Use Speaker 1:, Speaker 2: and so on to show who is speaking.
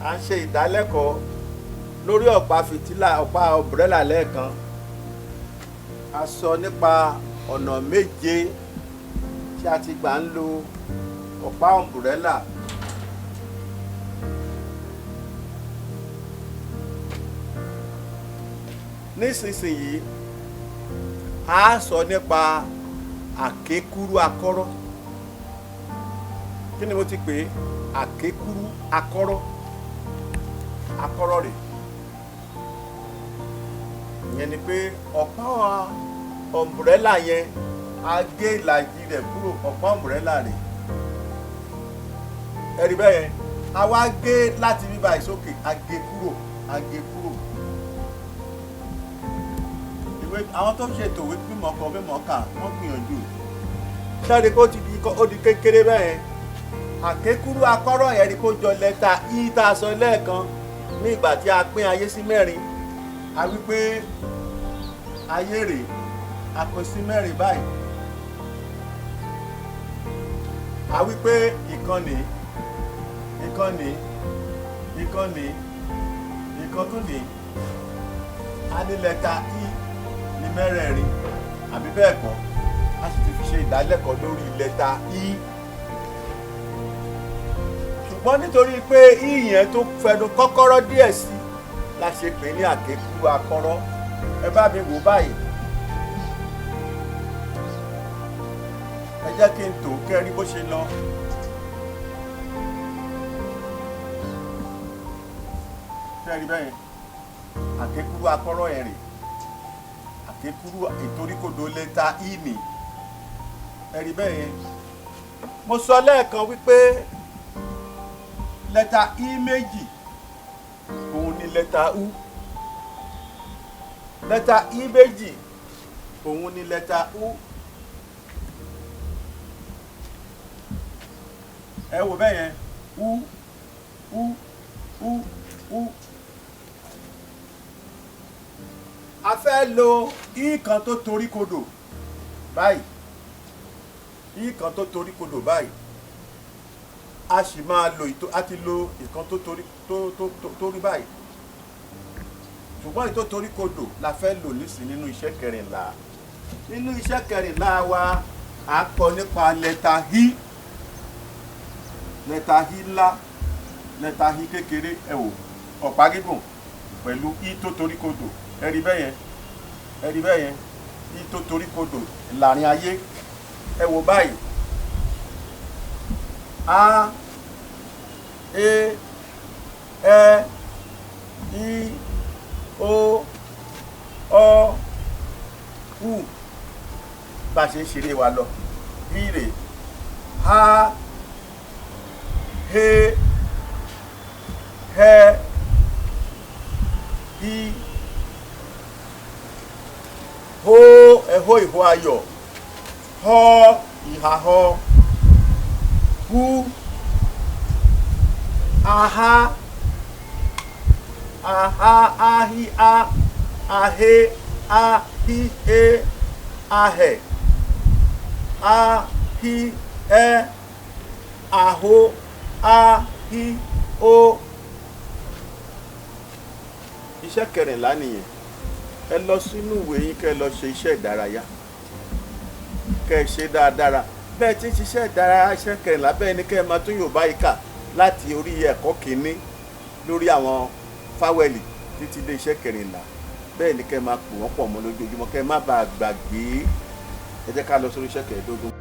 Speaker 1: À ń ṣe ìdálẹ́kọ̀ọ́ lórí ọ̀pá fìtílà, ọ̀pá ọ̀mbrẹ́là lẹ́ẹ̀kan. A sọ nípa ọ̀nà méje tí a ti gbà ń lo ọ̀pá ọ̀mbrẹ́là. Nísinsìnyí, a sọ nípa àkékúrú akọ́rọ́. Kí ni mo ti pè é? Àkékúrú akọ́rọ́. Akọ́rọ́ rèé. Ìyẹn ni pé ọ̀pá ọ̀mbrẹ́là yẹn, a gé ìlàjì rẹ̀ kúrò. Ọ̀pá ọ̀mbrẹ́là rèé. Ẹ rí bẹ́ẹ̀ yẹn, a wá gé láti bíbá ìsókè, a gé kúrò, a gé kúrò. Ìwé àwọn tó ń ṣètò ìwé mímọ̀ kọ mímọ̀ kà, wọ́n gbìyànjú. Ṣáde kó ti di, ó di kékeré bẹ́ẹ̀ yẹn. Àkékúrú akọ́rọ́ yẹn ni kó jọ lẹ́tà I tá a sọ lẹ́ẹ̀kan ní ìgbà tí a pín ayé sí mẹ́rin. A wí pé ayé rèé, a pín sí mẹ́rin báyìí. A wí pé ìkan nì, ìkan nì, ìkan nì, ìkan tún nì. A ní lẹ́tà I ní mẹ́rẹ̀ẹ̀rin, àbí bẹ́ẹ̀ kọ́? A sì ti fi ṣe ìdálẹ́kọ̀ọ́ lórí lẹ́tà I. Ṣùgbọ́n nítorí pé I yẹn tó fẹnu kọ́kọ́rọ́ díẹ̀ sí la ṣe pè ní àkékúrú akọ́rọ́. Ẹ bá mi wò báyìí. Ẹ jẹ́ kí n tò kẹ́rí bó ṣe lọ. Kẹ́rí bẹ́ẹ̀, àkékúrú akọ́rọ́ yẹn rè, àkékúrú ìtoríkodò lẹ́tà I nì. Ẹ rí bẹ́ẹ̀ yẹn. Mo sọ lẹ́ẹ̀kan wípé lẹ́tà I méjì òun ni lẹ́tà U. Lẹ́tà I méjì òun ni lẹ́tà U. Ẹ wò bẹ́ẹ̀ yẹn, U, U, U, U. A fẹ́ lo I kan tó torí kodò báyìí, I kan tó torí kodò báyìí. A sì máa lo ìtò, a ti lo ìkan tó torí tó tó tó rí báyìí, ṣùgbọ́n ìtò torí kodò la fẹ́ lò nísìn nínú iṣẹ́ kẹrìnlá. Nínú iṣẹ́ kẹrìnlá wa, a kọ nípa lẹ́tà I, lẹ́tà I ńlá, lẹ́tà I kékeré. Ẹ wò ọ̀pá gígùn pẹ̀lú I tó torí kodò. Ẹ rí bẹ́ẹ̀ yẹn, ẹ rí bẹ́ẹ̀ yẹn, I tó torí kodò láàrin ayé. Ẹ wò báyìí. A, E, Ẹ, I, O, Ọ, U. Bá a ṣe ń ṣeré wa lọ. I rè. A, H, Ẹ, I, Ho, ẹ̀hó ìhó ayọ̀, Họ, ìhà họ, Hu, Aha, Aha, Ahi, A, Ahe, Ahi, E, Ahẹ̀, Ahi, Ẹ, Aho, Ahi, O. Iṣẹ́ kẹrìnlá nìyẹn. Ẹ lọ sínú ìwé yín, kẹ́ ẹ lọ ṣe iṣẹ́ ìdárayá, kẹ́ ẹ ṣe dáadáa. Bẹ́ẹ̀ tí ń ṣiṣẹ́ ìdárayá iṣẹ́ kẹrìnlá, bẹ́ẹ̀ ni kẹ́ ẹ máa tún Yorùbá yìí kà láti orí ẹ̀kọ́ kìíní lórí àwọn fáwẹ̀lì títí dé iṣẹ́ kẹrìnlá. Bẹ́ẹ̀ ni kẹ́ ẹ máa pò wọ́n pọ̀ mọ́ lójoojúmọ́, kẹ́ ẹ má bàa gbàgbé. Ẹ jẹ́ ká lọ sórí iṣẹ́ kẹẹ̀ẹ́dógún.